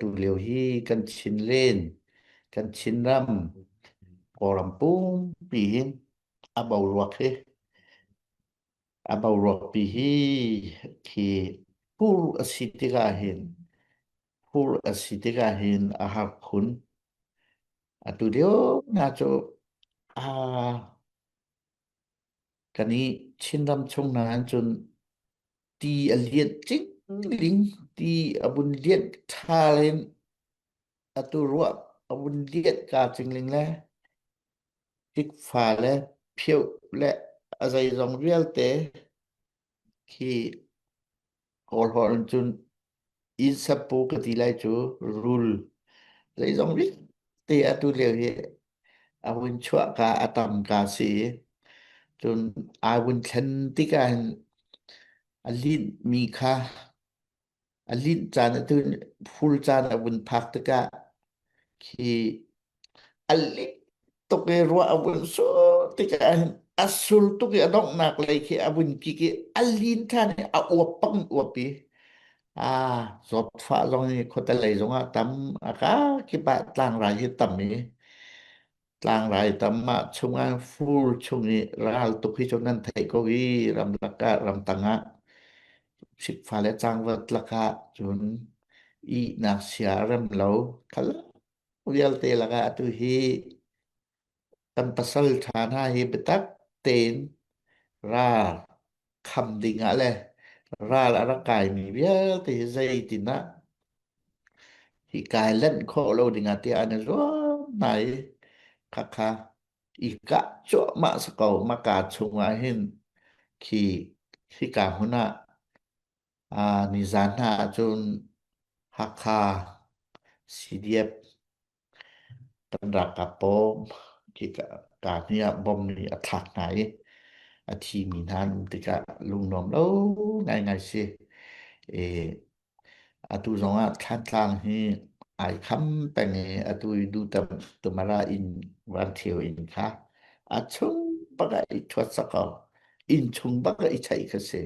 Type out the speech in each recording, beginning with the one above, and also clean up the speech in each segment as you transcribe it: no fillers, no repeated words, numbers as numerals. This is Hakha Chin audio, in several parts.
atu lio hi kan Chinlen, kan Chinram, Kawlram pumpi hin a boruak hi a boruak pi hi khi phur a si tikah hin phur a si tikah hin a har khun. Atu lio hna cu aa kan i Chinram chung hna ahcun cun ti a lianh cingling, ti a vun lianh ṭha in atu ruah a vun lianh ka cingling le fikfa le phioh le a zeizong vialte khi Kawlhawl in cun inn sapu ka ti lai cu rul zeizong vialte atu lio hi a vun chuah ka a tam ka si i cun ai vun thlen tikah hin a linh mi kha a linh caan atu fur caan a vun phak tikah khi a lik tuk i ruah a vun sur tikah hin a sur tuk i a donghnak lei khi a vun kik i a lin ṭhan i a uap pang uap i a zawtfah zong hi khuate lei zongah tam a ka kip ah tlangrai hi tam i tlangrai tam ah chungah fur chung i ral tuk hi cu nan theih ko i ramlak ah ramtang ah Sikfa le cangvat lakah cun ihnak sia a rem lo. Khal vialte lakah atu hi kan pasal ṭha hna hi biatak tein ral kham dingah le ral a rak kaimi vialte hi zeitin ah hi kai lanh khawh lo dingah tiah an i zuam hna i khakha i kah cuahmah si ko. Maka chungah hin khi hika hmun ah nizan hna ahcun Hakha CDF kan ralkap pawl khi ka hni ah bom nih a thlak hna i a thimi hna an um tikah lungnuam lo ngaingai si. I Atu zongah Thlantlang hi ai kham peng i atu i dutam tumara inn vanthio inn kha a chung bak ah i ṭhuat sak ko. Inn chung bak ah i chaih kha si.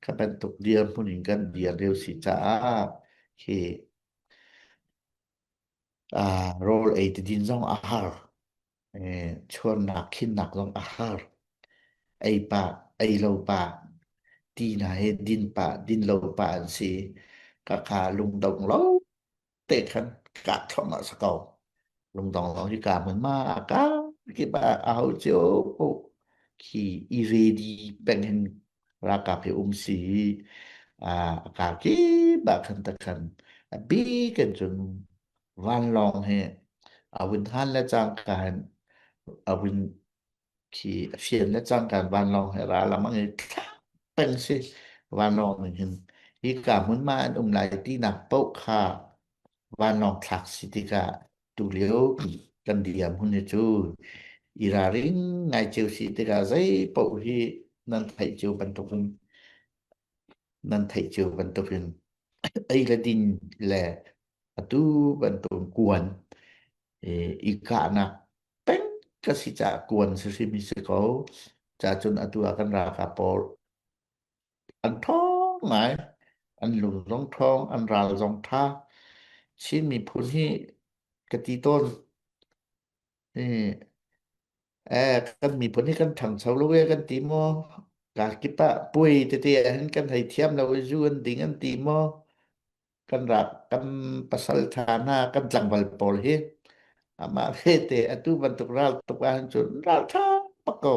Kha bantuk dirhmun in kan dir lio si caah khi rawl ei ti din zong a har. Chuannak khinnak zong a har. Ei pah, ei lo pah, ti hna hi din pah, din lo pah an si. Khakha lungdong lo te khan kah thluahmah si ko. Lungdong lo hi ka hmun ma ka kip ah a ho cio poh khi i ready peng hin ralkap hi um si a ka kip ah khan takhan a bik in cun vanlawng hi a vun han le cangka hin a vun khi a fian le cangka vanlawng he ra lam ang i thla peng si vanlawng ning hin hi ka hmun ma an um lai tinak paoh kha vanlawng thlak si tikah tulio kan diam hun hi cu i ralring ngai cio si tikah zei paoh hi nan theih cio bantukin nan theih cio bantukin ei le din le atu bantuk kuan i kahnak peng ka si caah kuan si hrim hi si ko. Ca cun atu ah kan ralkap pawl an ṭhawng ngai. An lung zong ṭhawng, an ral zong ṭha. Chin miphun hi ka ti tawn. Kan miphun hi kan ṭhangcho lo e kan ti maw? Ka kip ah puai tete ah hin kan hei thiam lo i zu an ding an ti maw? Kan rak kan pasal ṭha hna kan tlangval pawl hi amah vete atu bantuk ral tuk ahhin cun ral ṭha bak ko.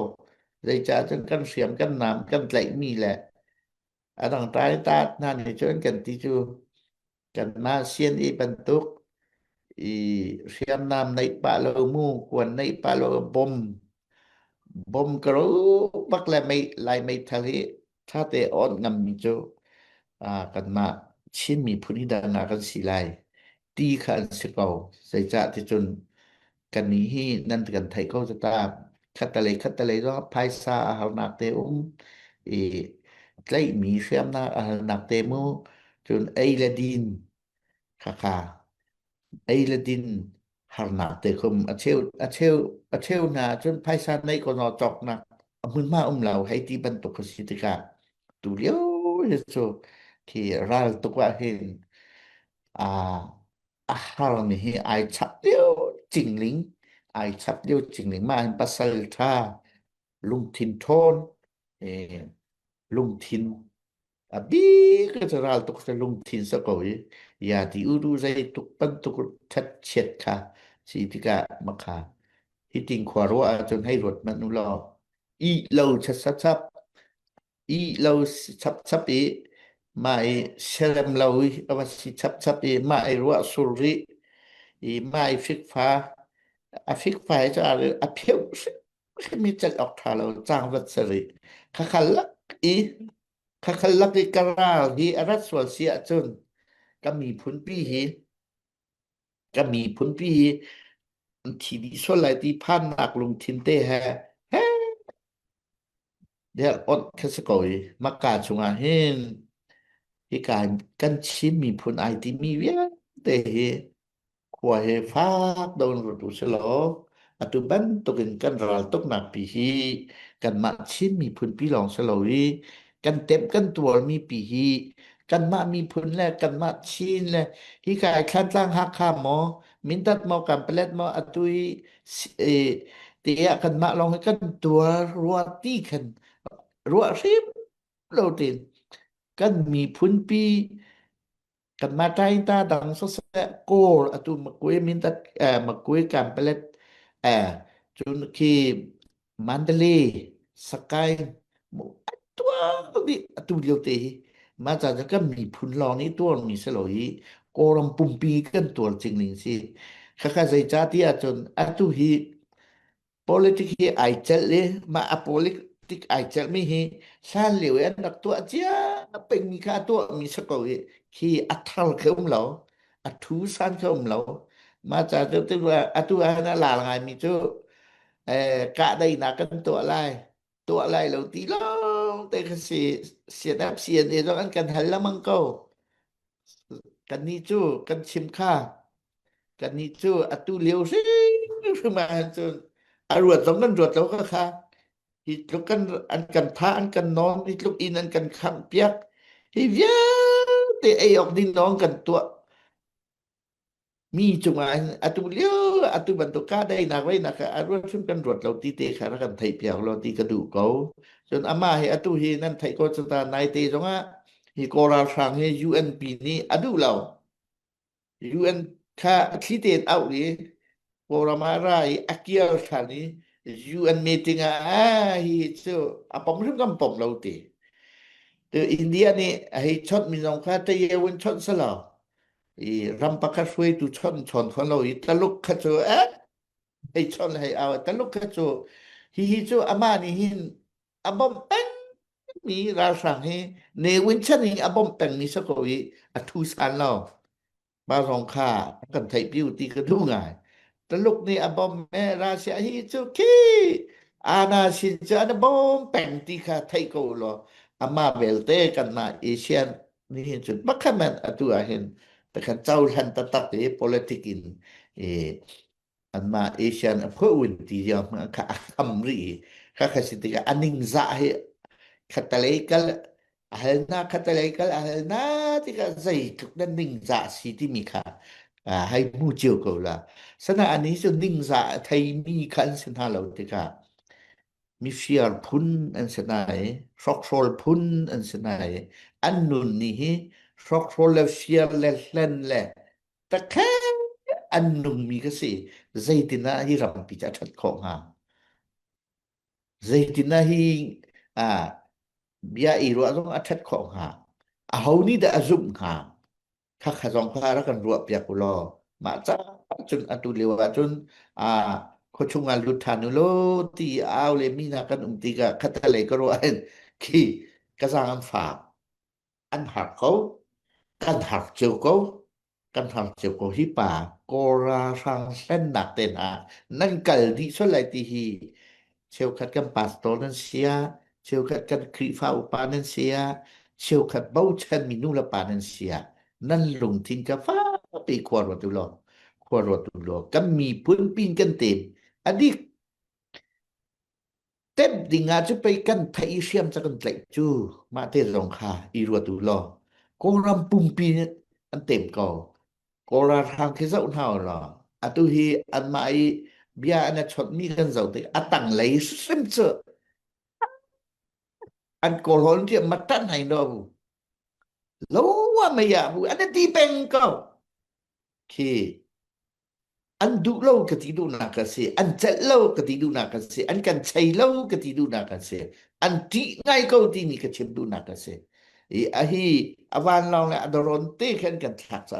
Zeicah cun kan hriam kan nam kan tlaihmi le a dang ṭai ta hna nih cun kan ti cu kanmah CNA bantuk i hriamnam neih pah lo mu kuan neih pah lo bom bom ka ro bak le mei lai meithal hi ṭha te on ngammi cu kanmah Chin miphun hi dang ah kan si lai ti kha an si ko. Zeicah ticun kannih hi nan kan theih ko ta khattelei khattelei zong phaisa a harnak te um i tlaihmi hriamnak a harnak te mu cun ei le din khakha ei le din harnak te khum a cheu a cheu a cheu hna cun phaisa nei ko no cawknak a hmunhma um lo hei ti bantuk ka si tikah tu lio hi cu khi ral tuk ah hin a. A harmi hi ai chap lio cingling, ai chap lio cingling. Mah hin pasal ṭha lungthin ṭhawn, eh, lungthin a bik cu ral tuk sa lungthin sa ko i ya ti u du zei tuk bantuk that chiat kha si tikah makha hitin khua ruah ahcun hei ruat manh u law i lo chasachap i lo chapchap i mah i serem lo i a va si chapchap i mah i ruah sur rih i mah i fikfa a fikfa hi cu a pheuh hrim i celh awk ṭha lo cangvat si rih. Khakha lak i khakha lak i ka ral hi a rat sual si ahcun ka miphunpi hi ka miphunpi hi an thi dih sual lai ti phannak lungthin te he he der ot kha si ko i Makka chungah hin hika kan Chin miphun ai timi vialte hi khua he fak do in ruat u silaw atu bantukin kan ral tuknak pi hi kanmah Chin miphun pi lawng si lo i kan temh kan tuarmi pi hi kanmah miphun le kanmah Chin le hi kai Thlantlang Hakha maw Mindat maw Kanpalet maw atu i tiah kanmah lawng hi kan tuar rua ti khan ruah hrim lo tin kan miphun pi kanmah ṭaingta dang siseh Kawl atu Makwe Mindat Makwe Kanpalet cun khi Mandalay Sakaing an tuar dih atu lio te hi mah ca cu kan miphun lawng nih tuarmi si lo i Kawlram pumpi kan tuar cingling si khakha zeicah ti ahcun atu hi Politic hi ai celh i mah a politic ai celhmi hi hlan lio i an rak tuah cia pengmi kha a tuahmi si ko i khi a thar khi um lo, a thu san khi um lo. Mah ca cu atu ah a lar ngaimi cu kahdaihnak kan tuah lai, tuah lai lo ti lawng te kha si. CNF, CNA zong an kan hal lengmang ko. Kannih cu kan chim kha Kannih cu atu lio hrimhrim ah cun a ruat zong kan ruat lo kha kha hi tluk kan an kan tha an kan nawn hi tluk inn an kan khangh piak hi vialte ei awk ding lawng kan tuah mi cungah hin atu lio atu bantuk ka deinak weinak kha a ruat hrim kan ruat lo ti te kha rak kan theih piak lo ti ka duh ko cun amah hi atu hi nan theih ko cu ta naite zongah hi Kawl ralhrang hi UNP nih a duh lo. UN kha a thli tein auh i Kawlram ah ra i a kir ṭhan i UN meeting ah ah hi cu a pom hrim kan pom lo ti. Tu India nih a hei chawnh mi zong kha tayeun chawnh selaw i ram pakhat hruaitu chawnh chawn fawn lo i Taluk kha cu eh hei chawnh hei au Taluk kha cu hihi cu amah nih hin a bawmh peng mi ralhrang hi Ne Win chan in a bawmh peng mi si ko i a thu san lo ma zong kha kan theih piu ti ka duh ngai Taluk nih a bawmh me Russia hi cu khi ana sin cu an bawm peng ti kha theih ko law ama belte kanmah Asian ni hin cun pakhat man atu ah hin takhan cohlan taktak i politic in i anmah Asian a phuah ti zong kha a kham rih i khakha si tikah a ningzah hi khatalei kal a halna khatalei kal a halna tikah zeitluk na ningzah si timi kha hei hmu cio ko la sana ani cu ningzah a theimi kha an si hna lo tikah mifir phun an si hna i hrokhrawl phun an si hna i an nun ni hi hrokhrawl le fir le hlen le Takhe an nungmi ka si. Zeitin ah hi rampi cu a ṭhat khawh hnga? Zeitin ah hi ah, bia i ruah zong a ṭhat khawh hnga? Aho nih dah a zumh hnga? Khakha zong kha rak kan ruah piak u law. Mah ca cun atu lio ahcun ah khuachung ah lut ṭhan u law ti au le mi hna kan um tikah khatalei ka ruah hin khi ka zaang an fak. An har ko. Kan har cio ko. Kan har cio ko. Hi pa Kawl ralhrang hlennak te hna nan kal dih sual lai ti hi cheukhat kan pastor nan si ah, cheukhat kan Khrihfa upa nan si ah, cheukhat bochan mi nu le pa nan si ah, nan lungthin ka fakpi khua ruat u law, khua ruat u law, kan miphun pin kan tem a dik Temh ding ah cu pei kan theih i hriam ca kan tlaih cu mah te zong kha i ruat u law Kawlram pumpi nih an tem ko. Kawl ralhrang khi zoh hna u law atu hi anmah i bia an i chawnhmi kan zoh tik a tanglei hrim cu an kawlhawl tiah matan hai no bu lo wa mei ah bu an ti peng ko khi an duh lo ka ti duhnak a si an celh lo ka ti duhnak a si an kan chei lo ka ti duhnak a si an ṭih ngai ko timi ka chim duhnak a si i a hi a vanlawng le a doron te khan kan thlak ca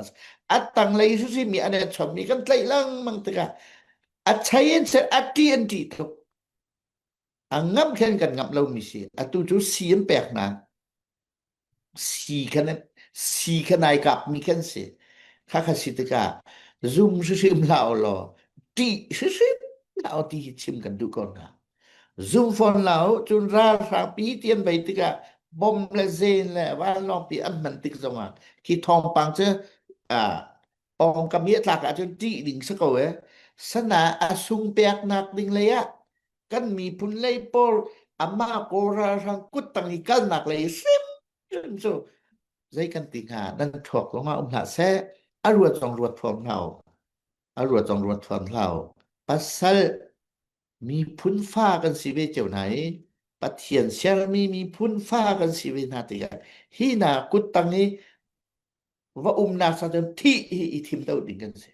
a tanglei hrimhrim mi an i chommi kan tlaih lengmang tikah a chei in set a ṭih an ṭih tuk a ngamh khan kan ngamh lomi si atu cu si an pek hna si khan si khan ai kapmi khan si kha kha si tikah zum hrimhrim hlah u law ṭih hrimhrim hlah u ti hi chim kan duh ko hna zum fawn hlah u cun ralhrang pi ti an bei tikah bom le zen le vanlawng pi an hman tik zongah khi thawngpang cu pawngkam i a tlak ahcun ṭih ding si ko e sana a sung peknak ding lei ah kan miphun lei pawl amah kawl ralhrang kut tang i kalnak lei hrimhrim cu zei kan ti hnga nan thuak zongah um hlah seh a ruat zong ruat thuam hlah u a ruat zong ruat thuam hlah u pasal miphun fa kan si ve cio hna i Pathian sermi miphun fa kan si ve hna tikah hi na kut tang i va umnak sa cun thih hi i thim deuh ding kan si.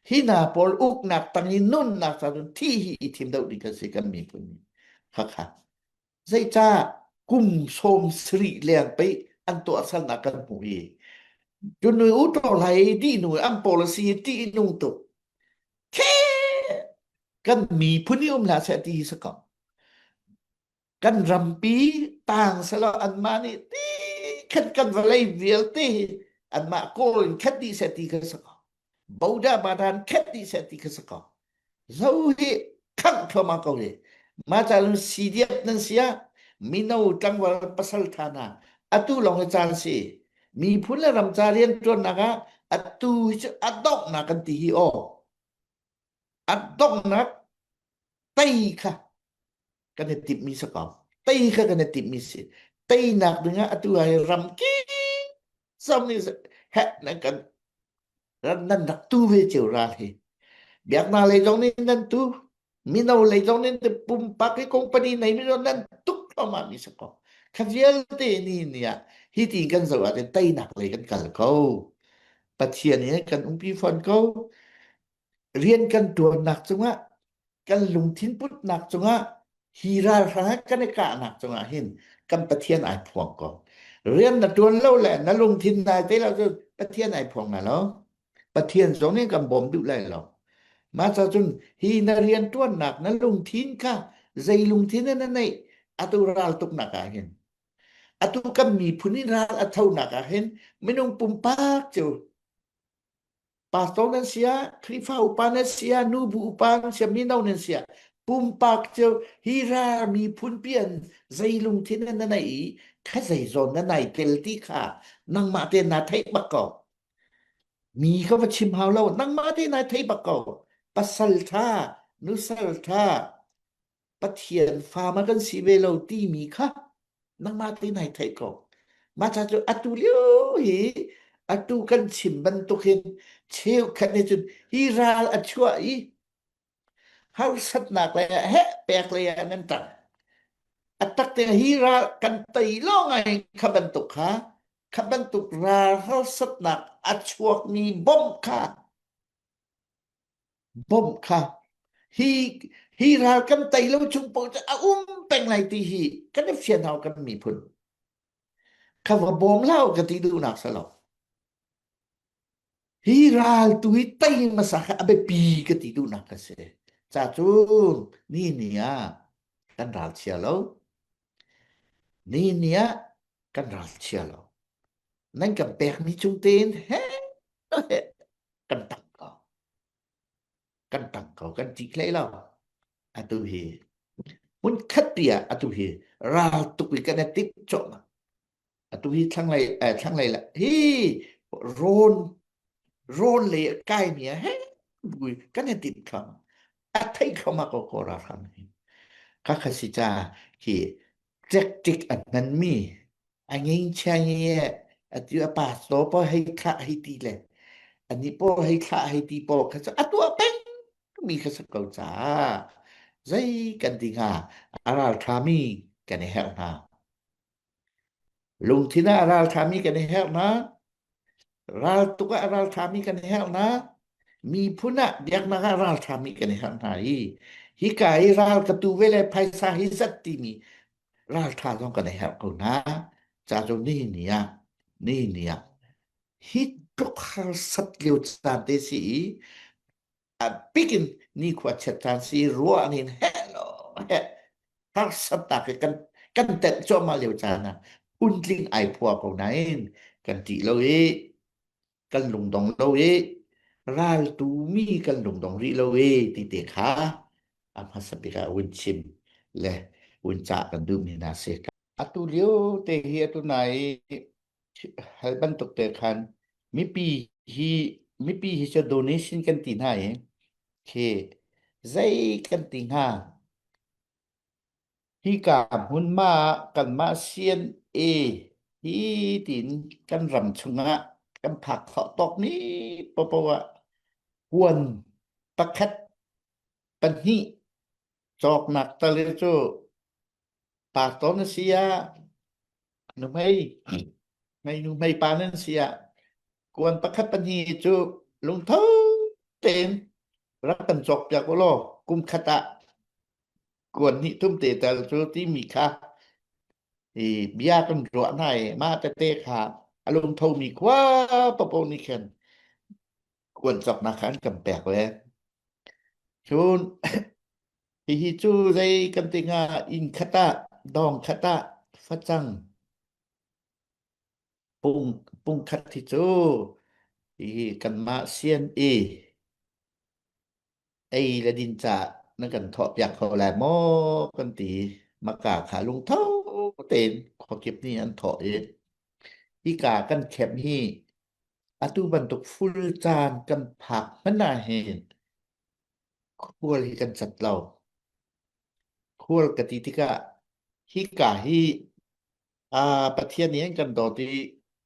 Hi hna pawl uknak tang i nunnak ca cun thih hi i thim deuh ding kan si kan miphun nih. Khakha. Zeicah kum 70 leng pei an tuahsernak kan hmuh hi. Cun nui u to lai di nu an policy ti nung tuk. Khe kan miphun i um hlah seh ti hi si ko. Kan rampi tang selaw anmah nih ti khat kan vawlei vialte hi anmah kawl in khat dih seh ti kha si ko boda badan khat dih seh ti kha si ko zo hi khangh thluahmah ko hi ma ca lun CDF nan sia mino tlangval pasal tha hna atu lawng hi caan si miphun le ram ca rian ṭuannak ah atu hi cu a donghnak kan ti hi aw a donghnak tei kha kan i timhmi si ko tei kha kan i timhmi si teinak dingah atu ah ram ki som nih heh nan kan nan rak tu ve cio ral hi biaknak lei zong nih nan tu mino lei zong nih pumpak i company nei mi zong nan tuk thluahmah mi si ko kha vialte ni ni ah hi ti kan zoh ahcun teinak lei kan kal ko Pathian he kan umpi fawn ko rian kan ṭuannak cungah kan lungthin putnak cungah hi ralhrang kan i kahnak cungah hin kan Pathian ai phuang ko. Rian na ṭuan lo le na lungthin nai te lo cun Pathian ai phuang lai lo. Pathian zong nih kan bawm duh lai lo. Mah ca cun hi na rian ṭuannak na lungthin kha zei lungthin na neih atu ral tuknak ah hin atu kan miphun in ral a thonak ah hin minung pumpak cu Pastor nan si ah, Khrihfa upa nan si ah, nubu upa nan si ah, mino nan si ah, pumpak cu hi ra miphun pi an zei lungthin na nei i kha zei zawn na nai tel ti kha nangmah te na theih bak ko. Mi kha va chim hau lo, nangmah te na theih bak ko. Pasal tha, nusal tha, Pathian fa ma kan si ve lo timi kha nangmah te nai theih ko. Mah ca cu atu lio hi atu kan chim bantuk hin cheukhat nih cun hi ral a chuah i harsatnak le heh pek lei ah nan ṭang. A tak te hi ral kan tei lawng ai kha bantuk kha kha bantuk ral harsatnak a chuakmi bawmh kha bawmh kha hi hi ral kan tei lo chung paoh cu a um peng lai ti hi kan i fian hau kan miphun kha va bawm hlah ka ti duhnak sa lo hi ral tu hi tei hmasa kha a biapi ka ti duhnak ka si ca cun ni ni ah kan ral chia lo ni ni ah kan ral chia lo nan kan pek mi chung tein he kan tang ko kan tang ko kan ṭih hlei lo atu hi hmun khat pi ah atu hi ral tuk i kan i timh cuahmah atu hi thlanglei eh, thlanglei la hi rawn rawn lei a kai mi ah he bui kan i timh thluahmah a thei thluahmah ko ko ralhrang hi kha kha si ca hi tactic a hman mi a nging chia nge atu a pastor pa hei thlah hei ti le. Anih pawl hei thlah hei ti pawl kha cu a tuah peng mi kha si ko caah zei kan ti hnga a ralṭhami kan i herh hna. Lungthin ah a ralṭhami kan i herh hna. Raltuk ah a ralṭhami kan i herh hna. Miphun ah biaknak ah ralṭhami kan i herh hna i hika i ral ka tu ve le phaisa hi zat timi ralṭha zong kan i herh ko hna. Ca cu nihin ni ah nihin ni ah hi tluk harsat lio caan te si i a bikin nikhua chiat caan si ruah nin heh lo heh harsatnak hi kan kan tenh cuahmah lio caan ah phuntling ai phua ko nain kan ṭih lo i kan lungdong lo i raltu mi kan lungdong rih lo i ti te kha a hmasa bik ah hun chim le hun cah kan duhmi hna si. Atu lio te hi atu nai hal bantuk te khan mipi hi mipi hi cu donation kan ti hna i khi zei kan ti hnga hika hmunhma ah kanmah CNA hi tiin kan ram chungah kan phak khawh tawk ni popo ah kuan pakhat pahnih cawknak tal hi cu pastor na si ah nuhmei hmei nuhmei pa nan si ah kuan pakhat pahnih cu lungtho tein rak kan cawk piak u law kum khat ah kuan hnih thum te tal cu timi kha i bia kan ruah hna i mah tete kha a lungtho mi khua papo nih khan kuan cawknak kha an kan pek le cun Hihi cu zei kan ti hnga inn khat ah dawng khat ah facang pung pung khat hi cu hihi kanmah CNA ei le din caah na kan thawhpiak kho lai maw kan ti. Maka kha lungtho tein khuakip nih an thawh i hika kan camp hi atu bantuk full caan kan phak hmanh ah hin Khual hi kan cat lo. Khual ka ti tikah hika hi aa Pathian nih an kan dawt i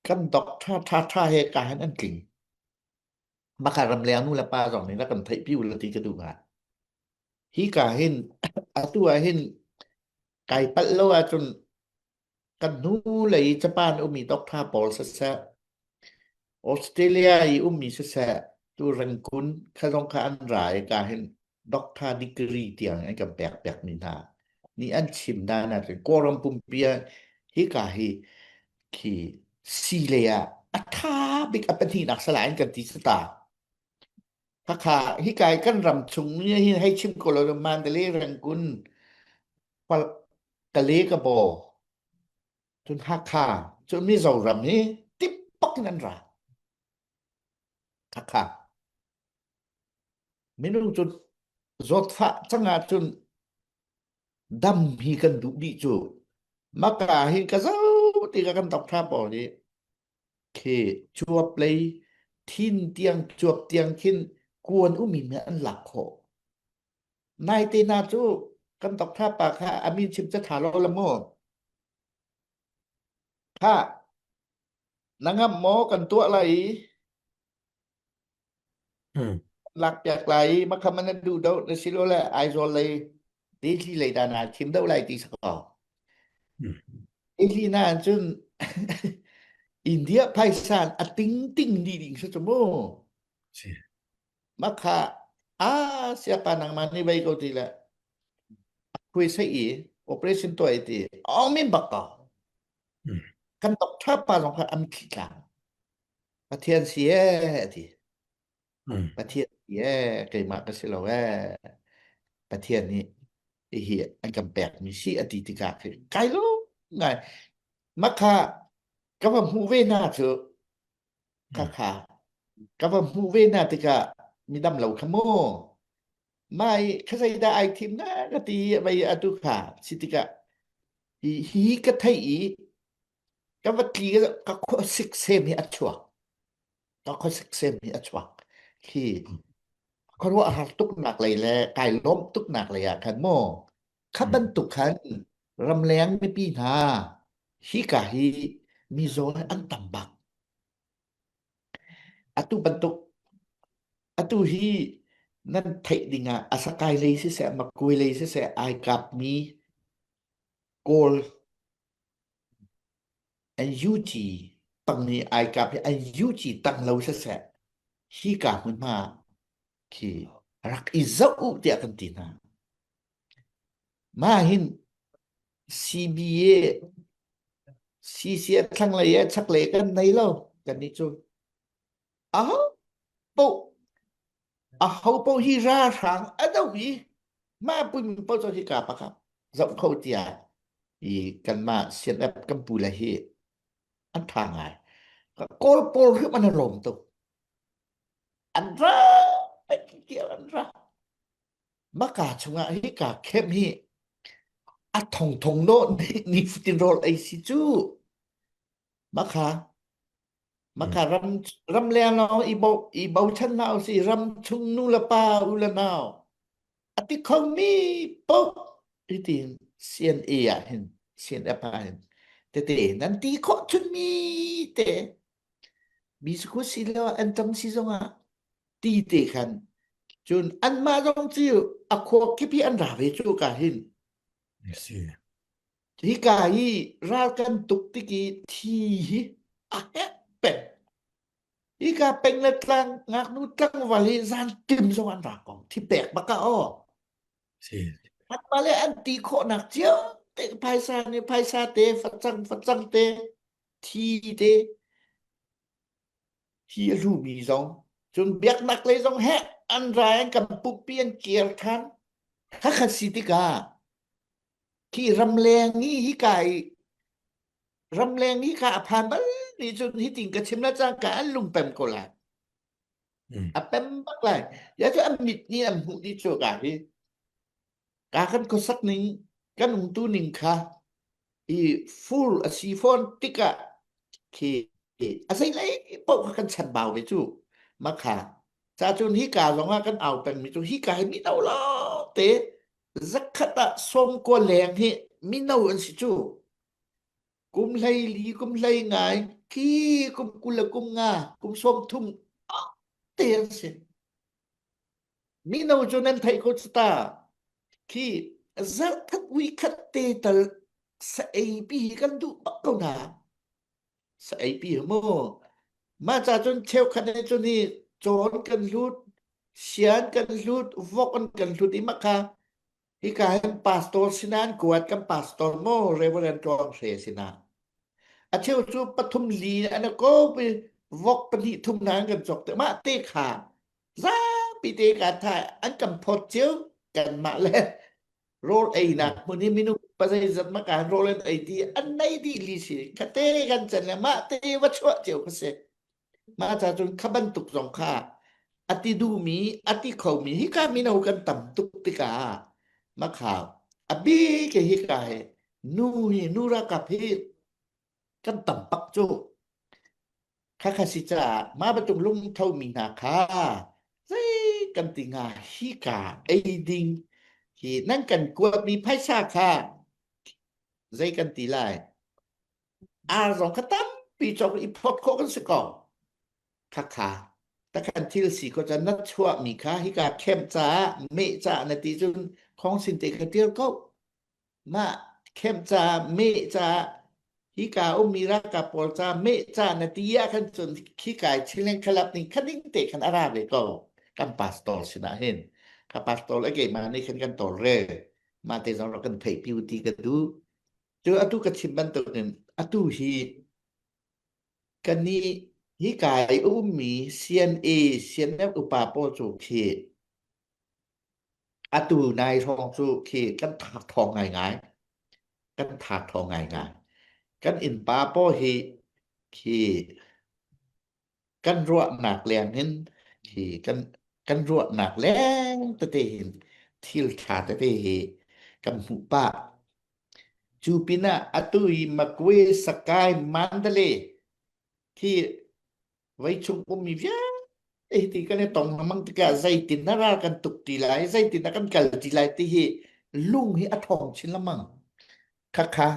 kan dok ṭha ṭha ṭha he ka hin an tling. Maka ramleng nu le pa zong nih rak kan theihpi u la ti ka duh ngai. Hika hin atu ah hin kai palh lo ahcun kan hnu lei Japan ummi doctor pawl siseh, Australia i ummi siseh, tu Rangoon kha zong kha an ra i ka hin doctor degree tiang an kan pek piakmi hna nih an chim dan ahcun Kawlram pumpi ah hika hi khi si lei ah a tha bik a pahnihnak salai an kan ti sata. Hakha hika i kan ram chung ni hin hei chim ko lo Mandalay Rangoon Kale ka baw cun Hakha cun Mizoram hi tippak in an ra. Hakha minung cu zawtfah cang ahcun dam hi kan duh dih cu maka hi ka zoh ti ka kan doctor pawl hi khi cuap lei thin tiang cuap tiang khin kuan umi mi an lak khawh. Naite na cu kan doctor pa kha a min chim ca tha lo la mu. Kha na ngam maw kan tuah lai i lak piak lai i makham na duh do na si lo le Aizawl lei Delhi lei da na thim do lai ti sako. Delhi na cun India phaisa a ting ting di ding sa chu mu. Si. Makha a siapa nangmah nih vei ko ti le khui sei i operation tuah i ti ong min bak ko kan doctor pa zong kha am thli tlang Pathian si e ti Pathian si e keimah ka si lo e Pathian nih hi an kan pek mi si a ti tikah khi kai lo ngai makha ka va hmuh ve na cu Khakha ka va hmuh ve hna tikah midam lo kha mu mai kha zeidah ai thim na ka ti vei atu kha si tikah hi hi ka theih i ka va tli ka khuasik sem hi a chuak ka khuasik sem hi a chuak khi khuaruah har tuk nak lei le kai lawm tuk nak lei ah khan mu kha bantuk khan ramleng mipi hna hi ka hi mizaw an tam bak. Atu bantuk Atu hi nan theih ding ah a sakai lei siseh, makui lei siseh ai kapmi Kawl an UG tang i ai kap hi an UG tang lo siseh hi ka hmunhma khi rak i zoh u tiah kan ti hna. Mah hin CBA CCF thlanglei e chaklei kan nei lo kan nih cu aho poh aho poh hi ralhrang a do i mah pun poh cu hi ka pakhat zoh kho tiah i kanmah CNF kan pu le hi an tha ngai kawl pawl hrim an lawm tuk an ra tiah an ra maka chungah hi ka khem hi a thong thong no ni futin rawl ei si cu makha Maka ram ramleng lawng i bo i bochan hna usih ram chung nu le pa u le nau a ti khomi paoh hitin CNA ah hin CNF ah hin tete nan ti khawh chunmi te bisku si lo an tam si zongah ti te khan cun anmah zong cu a khua kip hi an ra ve cu ka hin Si. Hika hi ral kan tuk tik i thi hi a herh peng. Hika peng le tlang ngaknu tlangval hi zan tim zong an ra ko. Thi pek bak ah aw. Si. Anmah le an ti khawhnak cio te phaisa nih phaisa te facang facang te thi te hi a hlumi zong cun biaknak lei zong he an ra an kan pumpi an kir than. Khakhat si tikah Khi ramleng i hika i ramleng hi kha a phan bal ni cun hitin ka chim la cangka an lungpem ko lai. A pem bak lai. Ya cu an mit nih an hmuh dih cu ka hi. Ka kan khuasak ning kan umtu ning kha i full a si fawn tikah khi a zeilei paoh kha kan chanbau ve cu makha ca cun hi ka zong ah kan au pengmi cu hi ka hi mino lo te zakhat ah 90 leng hi mino an si cu. Kum 14, kum 19, khi kum 20 le kum nga, kum 30 te an si. Mino cu nan theih ko cu ta. Khi zarhkhat uikhat te tal sa ei pi hi kan duh bak ko hna. Sa ei pi hi mu. Mah ca cun cheukhat nih cun hi cawn kan hlut, sian kan hlut, vok an kan hlut i mah hika hin pastor sinah an kuat kan pastor maw Reverend Tluang Hre sinah. A cheu cu pathum li an ko pi vok pahnih thum na an kan cawk te mah te kha zapi te ka tha an kan phawt cio kanmah le rawl einak hmun hi minung pazeizat maka rawl an ei ti an nei dih li si khate kan chan le mah te va chuah cio kha si mah ca cun kha bantuk zong kha ati duhmi ati khomi hika mino kan tam tuk tikah makhau abi ke hika he nu hi nu rakap hi kan tam pak cu Khakha si caah mah bantuk lungthomi hna kha zei kan ti hnga hika ei ding hi nan kan kuatmi phaisa kha zei kan ti lai ar zong kha tampi cawk i phawt khawh kan si ko khakha takhan thil si ko can na chuahmi kha hika khem caah meh caah na ti cun khong sin te kha tir ko Mah khem ca meh ca hika ummi ralkap pawl ca meh ca na ti ah khan cun khika i chileng khalap ning khaning te khan a ra ve ko kan pastor sinah hin ka pastor le keimah nih khan kan tawlrel mah te zong rak kan theih pi ti ka duh cu atu ka chim bantukin atu hi kannih hika i ummi CNA CNF upa pawl cu khi Atu nai hrawng cu khi kan thak thawng ngaingai. Kan thak thawng ngaingai. Kan innpa pawl hi khi kan ruahnak leng in khi kan kan ruahnak leng tete hin thil ṭha tete hi kan hmuh pah. Cu pinah atu i Makwe Sakai Mandalay khi Veichung ummi vialte hiti kan i tong lengmang tikah zeitin na ral kan tuk ti lai, zeitin na kan kal ti lai ti hi lung hi a ṭhawng chin lengmang. Khakha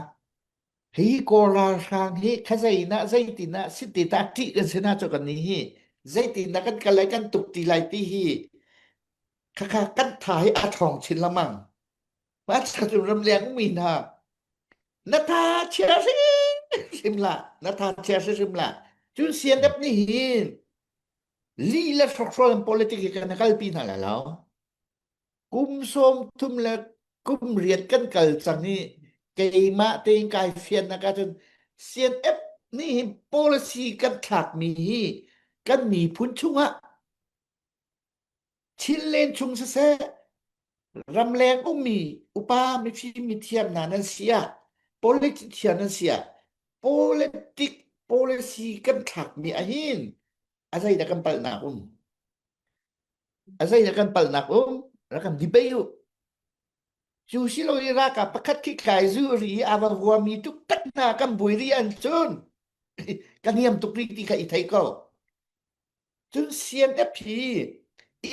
hi Kawl ralhrang hi khazei na zeitin ah siti ta ṭih kan si na cu kan ni hi. Zeitin dah kan kal lai kan tuk ti lai ti hi khakha kan tha hi a ṭhawng chin lengmang. Mah cun ramleng ummi hna na tha chia hrimhrim hlah na tha chia hrimhrim hlah. Cun CNF nih hin lih le hrokhrol in politics hi kan kalpi hna lai lo. Kum 30 le kum riat kan kal cang i keimah tein kai fiannak ahcun CNF nih hin policy kan thlakmi hi kan miphun chungah Chinland chung siseh ramleng ummi upa mifim mithiam hna nan si ah politician nan si ah politic policy kan thlakmi ahhin a zeidah kan palhnak um? A zeidah kan palhnak um? Rak kan debate u. Cu si lo i ralkap pakhat khi kai zu ri i a va vuami tuk tak hna kan bui ri an cun ka niam tuk rih ti kha i thei ko. Cun CNF hi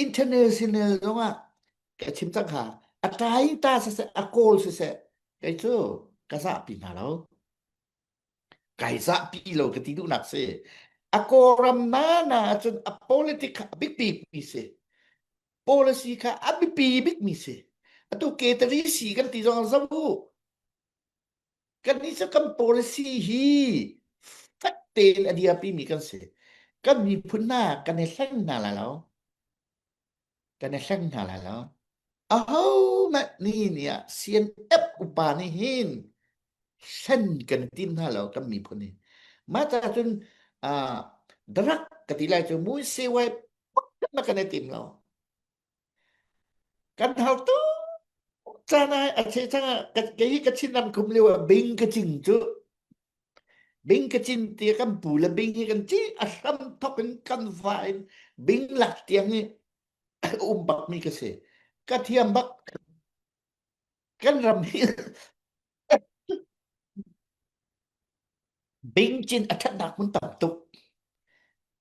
international zongah ka chim cang kha a tai ta siseh a kawl siseh kei cu ka zahpi hna lo. Kai zahpi lo ka ti duhnak si. A Kawlram nana ahcun a politic kha a biapi mi si. Policy kha a biapi bik mi si. Atu Ketari si kan ti zong zoh u. Kannih cu kan policy hi fek tein a dirpi mi kan si. Kan miphun hna kan i hleng hna lai lo. Kan i hleng hna lai lo. Ahohmanh nihin ni ah CNF upa nih hin hlen kan i tim hna lo kan miphun hi. Mah ca cun uh, drug ka ti lai cu mui sewai pakhat kan i tim lo. Kan hau tuk caan ah a che chang ah kei hi ka Chin ram kum lio ah bing ka cing cu bing ka cin ti kan pu le bing hi kan ci a hram thok in kan va in bing lak tiang hi um bak mi ka si. Ka thiam bak. Kan ram hi bing cin a ṭhatnak hmun tam tuk.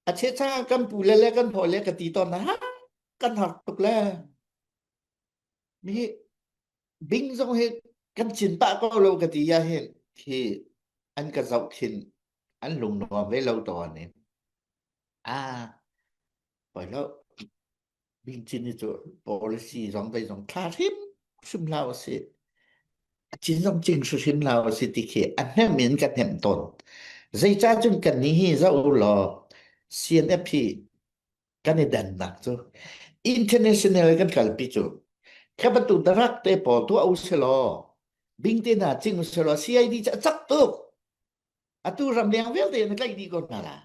A checha kan pu le le kan hawi le ka ti tawn na kan har tuk le. Mi bing zong hi kan cin pah ko lo ka ti ya hin khi an ka zoh khin an lung nuam ve lo tawn in. Ah, poi lo. Bingcin hi cu policy zong zei zong thla hrimhrim hlah usih. A cin zong cing hrimhrim hlah usih ti khi a hnem in ka hnemh tawn. Zeicah cun kan nih hi zoh u law CNF hi kan i dannak cu international kan kalpi cu kha bantuk darak te pawl tuah u sih law bing te hna cing u sih law CID cu a cak tuk. Atu ramleng vialte na tlaih dih ko hna la.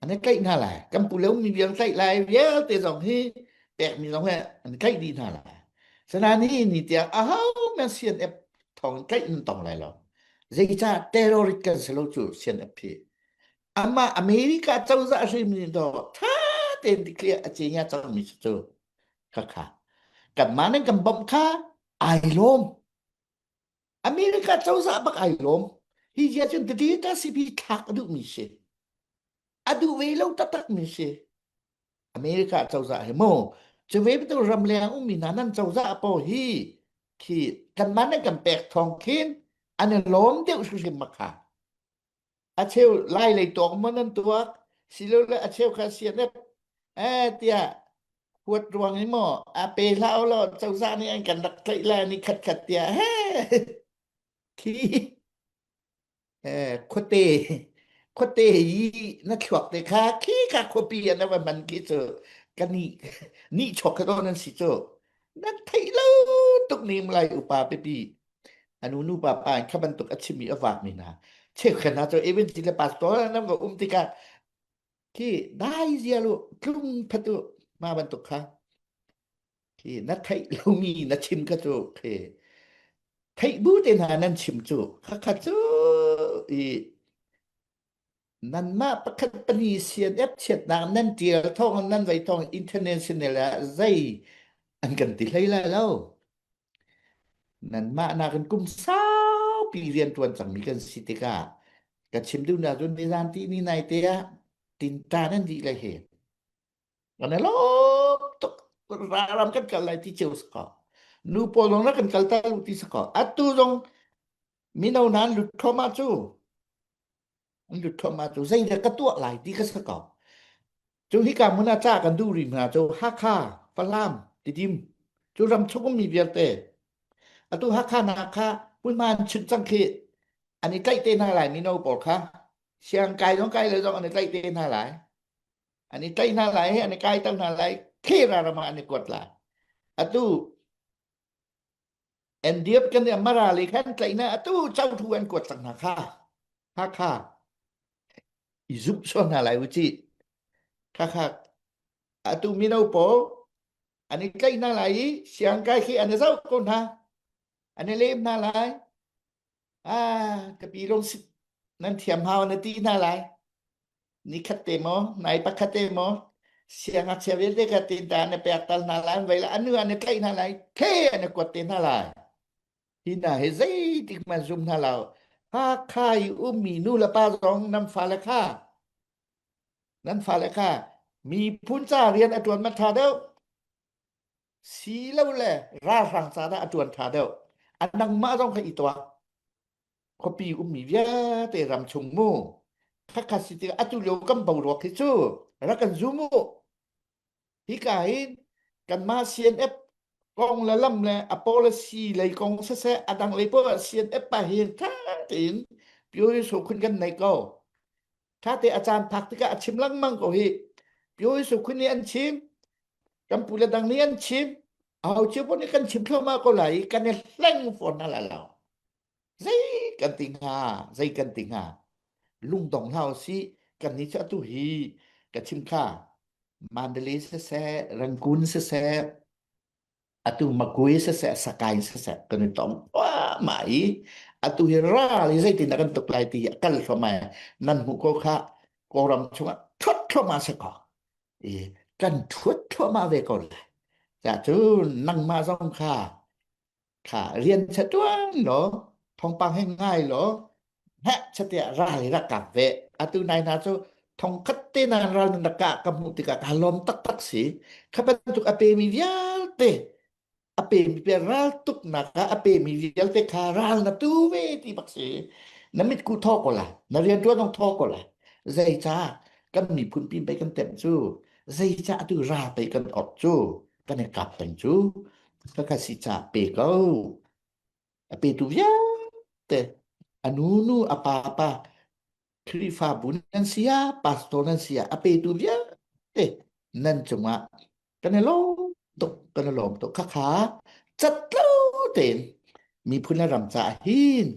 An i tlaih hna lai. Kan pu le ummi vial tlaih lai vialte zong hi pekmi zong hi an i tlaih dih hna lai. Sanain hi ni tiang aho men CNF thawng in tlaih nan tong lai lo. Zeicah terrorist kan si lo cu CNF hi. Amah America cozah hrim nih do tha tein declare a ce nya cangmi cu cu khakha. Kanmah nan kan bawmh kha ai lawm. America cozah bak ai lawm. Hi zia cun data CP thlak a duhmi si. A duh ve lo taktak mi si. America cozah hi mu. Cu ve bantuk ramleng ummi hna nan cozah pawl hi khi kanmah nan kan pek thawng khin an i lawm deuh hrimhrim makha. A cheu lai lei tuak maw nan tuak silole a cheu kha CNF eh tiah huat ruang i maw a pe hlah u law cozah nih an kan rak tlaih lai ni khat khat tiah he khi eh khuate khuate i na thluak te kha khi ka khuapi an va man khi cu ka ni ni chok kha nan si cu nan theih lo tuk ning lai upa pipi anu nu pa pa kha bantuk a chimmi a vakmi hna cheukhat hna cu evangelist le pastor nan va um tikah khi dai zia lu tlung phat u ma bantuk kha khi na theih lomi na chim kha cu khi theih bu te hna nan chim cu kha kha cu i nanmah pakhat pahnih CNF chiatnak nan tial thawng nan vei thawng international ah zei an kan ti hlei lai lo Nanmah nakin kum saupi rianṭuan cangmi kan si tikah ka chim duhnak cu nizan ti ni nai te ah tinta nan dih lai hi. Kan i lawm tuk ram kan kal lai ti cio si ko. Nu pawl zong rak kan kal ta lu ti si ko. Atu zong mino nan lut thluahmah cu an lut thluahmah cu zeidah ka tuah lai ti ka si ko. Cu hika hmun ah ca kan duh rih hna cu Hakha, Falam, Tidim cu ram chung ummi vialte. Atu Hakha hna kha hmunhma an chimh cang khi an i tlaih te hna lai mino pawl kha. Siang kai zong kai lo zong an i tlaih te hna lai. An i tlaih hna lai, an i kaiter hna lai, khi ram ah an i kuat lai. Atu NDF kan i Mara le khan tlaih hna atu Chothu an kuat cang hna kha. Hakha i zumh sual hna lai u cih. Khakha atu mino pawl an i tlaih hna lai i siangkai khi an i zoh ko hna. An i lem hna lai. Ah, ka pi lung nan thiam hau na ti hna lai. Ni khat te maw, nai pakhat te maw, siangngakchia vialte kha tin ta an i pek tal hna lai, an vei lai, anu an i tlaih hna lai, khe an i kuat te hna lai. Hi hna hi zeitik hmanh zum hna lo. Hakha i ummi nu le pa zong nan fale kha nan fale kha miphun ca rian a ṭuan ma ṭha deuh si lo le ralhrang ca dah a ṭuan ṭha deuh a nangmah zong kha i tuak khuapi ummi vialte ram chung mu khakha si tikah atu lio kan boruak hi cu rak kan zum u Hika hin kanmah CNF kong le lam le a policy lei kong siseh a dang lei poah CNF pa hin ṭha tein Pyori Sokhun kan nei ko. Ṭha te a caan phak tikah a chim lengmang ko hi. Pyori Sokhun nih an chim, kan pu le dang nih an chim, aho cio pawh nih kan chim thluahmah ko lai i kan i hleng fawn hna lai lo. Zei kan ti hnga, zei kan ti hnga. Lungdong hlah usih, kan nih cu atu hi ka chim kha Mandalay siseh, Rangoon siseh, atu Magwe siseh, Sakaing siseh kan i tong thluahmah i atu hi ral hi zeitindah kan tuk lai ti hi a kal thluahmah i nan hmuh ko kha Kawlram chungah thuat thluahmah si ko. I kan thuat thluahmah ve ko lai. Cah nangmah zong kha kha rian cha tuan law thawngpang he ngai law heh chatiah ral hi rak kap ve atu nai hna cu thongkhat te nan ral nan rak kah ka hmuh tikah ka lawm taktak si kha bantuk a pemi vialte a pemi pe ral tuknak ah a pemi vialte kha ral na tu ve ti bak si na mit ku thaw ko la na rian tuan dong thaw ko la zeica kan miphun pin pei kan temh cu zeica atu ra pei kan ot cu kan i kap peng cu ka si ca pe ko a petu vialte a nu nu a pa pa Khrihfabu nan si ah pastor nan si ah a petu vialte nan cungah kan i lawm tuk kan i lawm tuk khakha catlo tein miphun le ram caah hin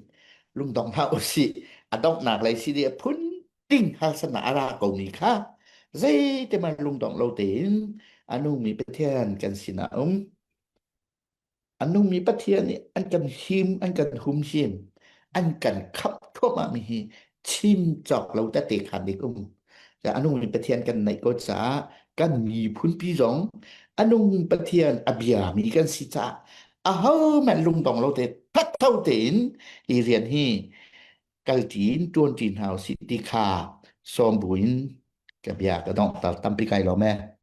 lungdong hlah usih a donghnak lei si dih a phun ting harsatnak a ra komi kha zeitiman lungdong lo tein a nungmi Pathian kan sinah um. A nungmi Pathian nih an kan him, an kan humhim, an kan khamh thluahmahmi hi chim cawk lo tete khan dik um. A nungmi Pathian kan neih ko caah kan miphunpi zong a nung Pathian a biami kan si caah ahohmanh lungdong lo te thattho tein hi rian hi kalṭi in ṭuanṭi hna usih ti kha sawm buin ka bia ka donghter tampi kai lawm ee.